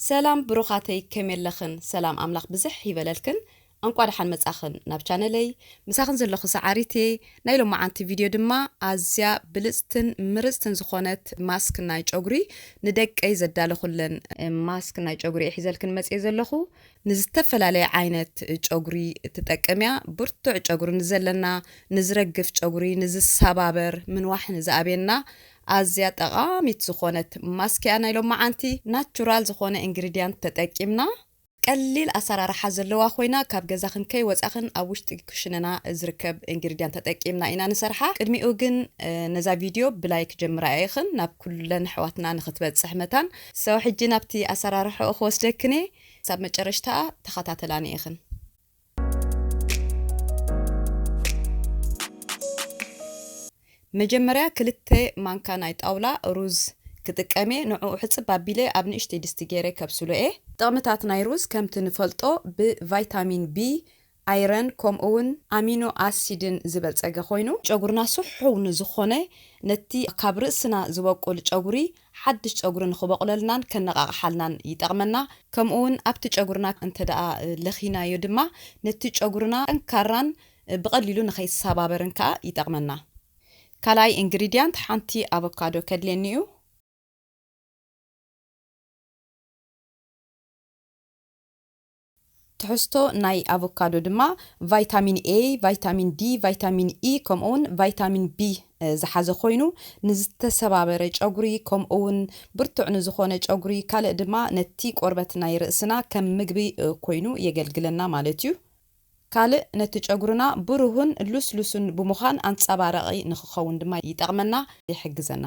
ሰላም ብሩኻተይ፣ ከመይ ኣለኽን? ሰላም ኣምላኽ ብዝሕ ይበለልክን። እንቋ ደሓን መጻኽን ናብ ቻነለይ። ምሳኽን ዘለኹ ሰዓሪት እየ። ናይ ሎማዓንቲ ቪድዮ ድማ ኣዝያ ብልጽትን ምርጽትን ዝኾነት ማስክ ናይ ጨጉሪ፣ ንደቀይ ዘዳለኹለን ማስክ ናይ ጨጉሪ እየ ሒዘልክን መጽየ ዘለኹ። ንዝተፈላለየ ዓይነት ጨጉሪ ትጠቀም እያ። ብርቱዕ ጨጉሪ ንዘለና፣ ንዝረግፍ ጨጉሪ፣ ንዝሰባበር፣ ምንዋሕ ንዝኣብየና ኣዝያ ጠቓሚት ዝኾነት ማስክ እያ ናይ ሎማዓንቲ። ናቹራል ዝኾነ ኢንግሪድያንት ተጠቂምና፣ ቀሊል ኣሰራርሓ ዘለዋ ኮይና፣ ካብ ገዛኽን ከይወጻኽን ኣብ ውሽጢ ክሽነና ዝርከብ ኢንግሪድያንት ተጠቂምና ኢና ንሰርሓ። ቅድሚኡ ግን፣ እ፣ ነዛ ቪድዮ ብላይክ ጀምራ ኢኽን፣ ናብ ኩለን ኣሕዋትና ንኽትበጽሕ መታን። ሰው ሕጂ ናብቲ ኣሰራርሓኡ ክወስደክን እየ። ክሳብ መጨረሽታ ተኸታተላኒ ኢኽን። መጀመርያ ክልተ ማንካ ናይ ጣውላ ሩዝ ክጥቀም እየ። ንዕኡ ሕጽብ ኣቢለ ኣብ ንእሽተይ ድስቲ ገይረ ከብስሎ እየ። ጥቕምታት ናይ ሩዝ ከምቲ ንፈልጦ ብቫይታሚን ቢ፣ ኣይረን ከምኡ እውን ኣሚኖ ኣሲድን ዝበልጸገ ኮይኑ፣ ጨጉርና ስሑው ንዝኾነ ነቲ ካብ ርእስና ዝበቁል ጨጉሪ ሓድሽ ጨጉሪ ንኽበቑለልናን ከነቓቕሓልናን ይጠቕመና። ከምኡ እውን ኣብቲ ጨጉርና እንተ ደኣ ለኺናዮ ድማ ነቲ ጨጉርና ጠንካራን ብቐሊሉ ንኸይሰባበርን ከኣ ይጠቕመና። ካልኣይ ኢንግሪድያንት ሓንቲ ኣቮካዶ ከድልየኒ እዩ። ትሕዝቶ ናይ ኣቮካዶ ድማ ቫይታሚን ኤ፣ ቫይታሚን ዲ፣ ቫይታሚን ኢ ከምኡውን ቫይታሚን ቢ፣ እ፣ ዝሓዘ ኮይኑ፣ ንዝተሰባበረ ጨጉሪ ከምኡውን ብርቱዕ ንዝኾነ ጨጉሪ፣ ካልእ ድማ ነቲ ቆርበት ናይ ርእስና ከም ምግቢ፣ እ፣ ኮይኑ የገልግለና ማለት እዩ። ካልእ ነቲ ጨጉርና ብሩህን ልስሉስን ብምዃን ኣንጸባራቒ ንኽኸውን ድማ ይጠቕመና፣ ይሕግዘና።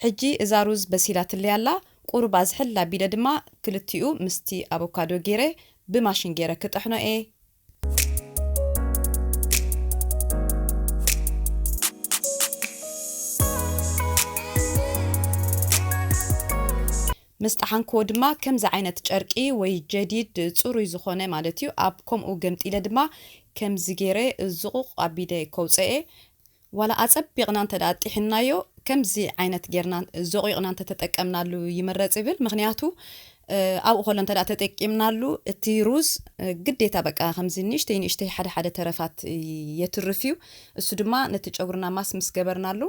ሕጂ እዛ ሩዝ በሲላትለይ ኣላ። ቁሩብ ኣዝሕል ኣቢለ ድማ ክልቲኡ ምስቲ ኣቮካዶ ገይረ ብማሽን ገይረ ክጥሕኖ እየ። ምስ ጠሓንክዎ ድማ ከምዚ ዓይነት ጨርቂ ወይ ጀዲድ ጽሩይ ዝኾነ ማለት እዩ። ኣብ ከምኡ ገምጢለ ድማ ከምዚ ገይረ ዝቑቕ ኣቢለ ከውፅኦ እየ። ዋላ ኣጸቢቕና እንተ ደኣ ኣጢሕናዮ፣ ከምዚ ዓይነት ጌርና ዘቑቕና እንተ ተጠቀምናሉ ይምረጽ ይብል። ምኽንያቱ፣ እ፣ ኣብኡ ከሎ እንተ ደኣ ተጠቂምናሉ፣ እቲ ሩዝ፣ እ፣ ግዴታ በቃ ከምዚ ንእሽተይ ንእሽተይ ሓደ ሓደ ተረፋት የትርፍ እዩ። እሱ ድማ ነቲ ጨጉርና ማስ ምስ ገበርናሉ፣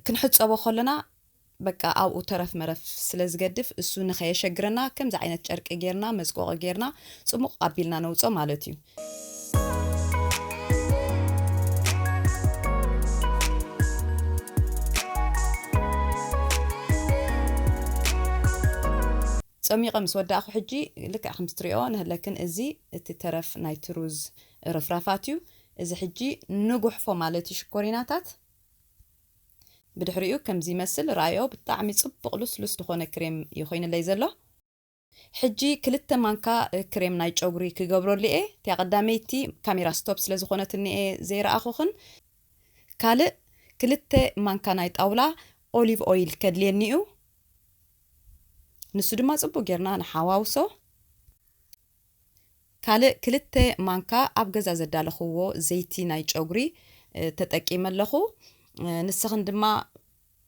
ክንሕጸቦ ከለና በቃ ኣብኡ ተረፍ መረፍ ስለ ዝገድፍ፣ እሱ ንኸየሸግረና ከምዚ ዓይነት ጨርቂ ጌርና፣ መጽቆቒ ጌርና፣ ጽሙቕ ኣቢልና ነውጾ ማለት እዩ። ጸሚቐ ምስ ወዳእኹ ሕጂ ልክዕ ከምዚ ትሪኦ ንህለክን እዚ እቲ ተረፍ ናይቲ ሩዝ ርፍራፋት እዩ። እዚ ሕጂ ንጉሕፎ ማለት እዩ ሽኮሪናታት። ብድሕሪኡ ከምዚ ይመስል ረኣዮ። ብጣዕሚ ጽቡቕ ልስሉስ ዝኾነ ክሬም እዩ ኮይንለይ ዘሎ። ሕጂ ክልተ ማንካ ክሬም ናይ ጨጉሪ ክገብረሉ እየ። እቲኣ ቀዳመይቲ ካሜራ ስቶፕ ስለ ዝኾነትኒ እየ ዘይረኣኹኽን። ካልእ ክልተ ማንካ ናይ ጣውላ ኦሊቭ ኦይል ከድልየኒ እዩ። ንሱ ድማ ጽቡቕ ጌርና ንሓዋውሶ። ካልእ ክልተ ማንካ ኣብ ገዛ ዘዳለኽዎ ዘይቲ ናይ ጨጉሪ፣ እ፣ ተጠቂመ ኣለኹ። እ፣ ንስኽን ድማ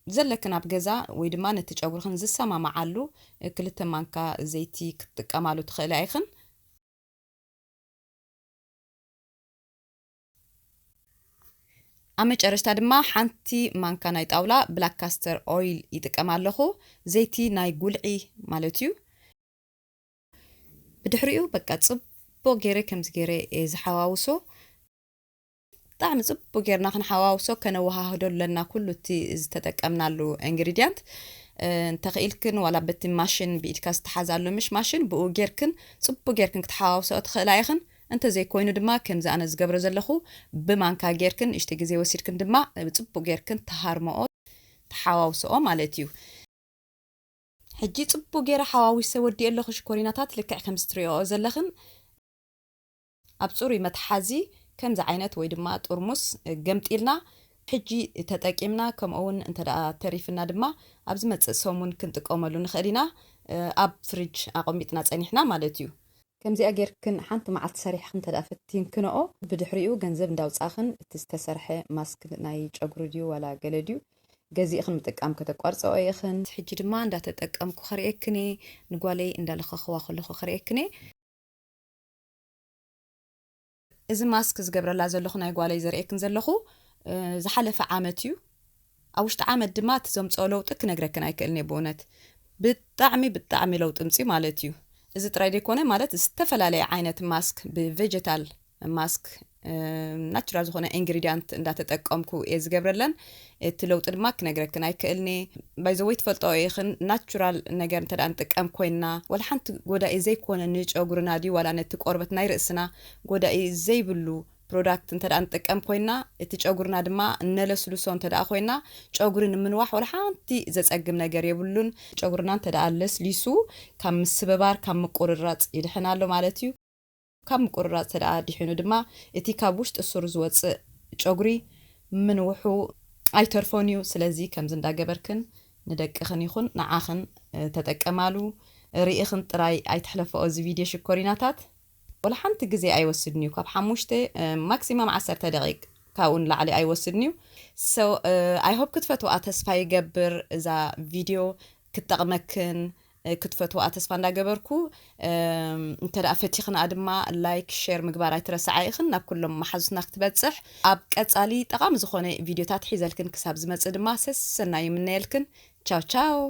ዘለክን ኣብ ገዛ ወይ ድማ ነቲ ጨጉርኽን ዝሰማማዓሉ፣ እ፣ ክልተ ማንካ ዘይቲ ክትጥቀማሉ ትኽእላ ኢኽን። ኣብ መጨረሽታ ድማ ሓንቲ ማንካ ናይ ጣውላ ብላክ ካስተር ኦይል ይጥቀም ኣለኹ። ዘይቲ ናይ ጉልዒ ማለት እዩ። ብድሕሪኡ በቃ ጽቡቕ ገይረ ከምዚ ገይረ እየ ዝሓዋውሶ። ብጣዕሚ ጽቡቕ ጌርና ክንሓዋውሶ ከነወሃህዶ ኣለና ኩሉ እቲ ዝተጠቀምናሉ ኢንግሪድያንት። እ፣ እንተኽኢልክን ዋላ በቲ ማሽን ብኢድካ ዝተሓዝ ኣሎ ምሽ ማሽን ብኡ ጌርክን ጽቡቕ ጌርክን ክትሓዋውሶ ትኽእላ ኢኽን። እንተዘይኮይኑ ድማ ከምዚ ኣነ ዝገብሮ ዘለኹ ብማንካ ጌርክን ንእሽተይ ግዜ ወሲድክን ድማ ጽቡቕ ጌርክን ትሃርምኦ፣ ትሓዋውስኦ ማለት እዩ። ሕጂ ጽቡቕ ገይረ ሓዋዊሰ ወዲኤ ኣለኹ ሽኮሪናታት፣ ልክዕ ከምዚ ትሪኦኦ ዘለኽን ኣብ ጽሩይ መትሓዚ ከምዚ ዓይነት ወይ ድማ ጥርሙስ ገምጢልና ሕጂ ተጠቂምና፣ ከምኡ እውን እንተ ደኣ ተሪፍና ድማ ኣብ ዝመጽእ ሰሙን ክንጥቀመሉ ንኽእል ኢና፣ ኣብ ፍሪጅ ኣቐሚጥና ጸኒሕና ማለት እዩ። ከምዚኣ ጌርክን ሓንቲ መዓልቲ ሰሪሕክን እንተ ደኣ ፈቲንክንኦ፣ ብድሕሪኡ ገንዘብ እንዳውጻእክን እቲ ዝተሰርሐ ማስክ ናይ ጨጉሪ ድዩ ዋላ ገለ ድዩ ገዚእኽን ምጥቃም ከተቋርፀኦ ኢኽን። ሕጂ ድማ እንዳተጠቀምኩ ከርእየክን እየ፣ ንጓለይ እንዳለኸኽዋ ከለኹ ከርእየክን እየ። እዚ ማስክ ዝገብረላ ዘለኹ ናይ ጓለይ ዘርእየክን ዘለኹ ዝሓለፈ ዓመት እዩ። ኣብ ውሽጢ ዓመት ድማ እቲ ዘምፅኦ ለውጢ ክነግረክን ኣይክእልን እየ ብእውነት። ብጣዕሚ ብጣዕሚ ለውጢ ምፅኡ ማለት እዩ። እዚ ጥራይ ዘይኮነ ማለት ዝተፈላለየ ዓይነት ማስክ ብቬጀታል ማስክ ናቹራል ዝኾነ ኢንግሪዲያንት እንዳተጠቀምኩ እየ ዝገብረለን። እቲ ለውጢ ድማ ክነግረክን ኣይክእልን እየ። ባይዘወይ ትፈልጦ ኢኽን ናቹራል ነገር እንተ ንጥቀም ኮይንና ዋላ ሓንቲ ጎዳኢ ዘይኮነ ንጨጉርና ድዩ ዋላ ነቲ ቆርበት ናይ ርእስና ጎዳኢ ዘይብሉ ፕሮዳክት እንተ ንጥቀም ኮይንና እቲ ጨጉርና ድማ እነለስልሶ እንተ ኮይንና ጨጉሪ ንምንዋሕ ዋላ ሓንቲ ዘፀግም ነገር የብሉን። ጨጉርና እንተ ለስሊሱ ካብ ምስብባር ካብ ምቁርራፅ ይድሕን ኣሎ ማለት እዩ። ካብ ምቁርራፅ ተደኣ ዲሒኑ ድማ እቲ ካብ ውሽጢ ሱር ዝወፅእ ጨጉሪ ምንውሑ ኣይተርፎን እዩ። ስለዚ ከምዚ እንዳገበርክን ንደቅኽን ይኹን ንዓኽን ተጠቀማሉ። ርኢኽን ጥራይ ኣይትሕለፈኦ እዚ ቪድዮ ሽኮሪናታት። ወላ ሓንቲ ግዜ ኣይወስድን እዩ። ካብ ሓሙሽተ ማክሲማም ዓሰርተ ደቂቅ ካብኡ ንላዕሊ ኣይወስድን እዩ። So I hope ክትፈትዋ ተስፋ ይገብር። እዛ ቪድዮ ክትጠቕመክን ክትፈትዋ ተስፋ እንዳገበርኩ እንተ ደኣ ፈቲኽንኣ ድማ ላይክ ሸር ምግባር ኣይትረስዓ ኢኽን ናብ ኩሎም መሓዙትና ክትበፅሕ። ኣብ ቀፃሊ ጠቓሚ ዝኾነ ቪድዮታት ሒዘልክን ክሳብ ዝመፅእ ድማ ሰሰና ይምነየልክን። ቻው ቻው።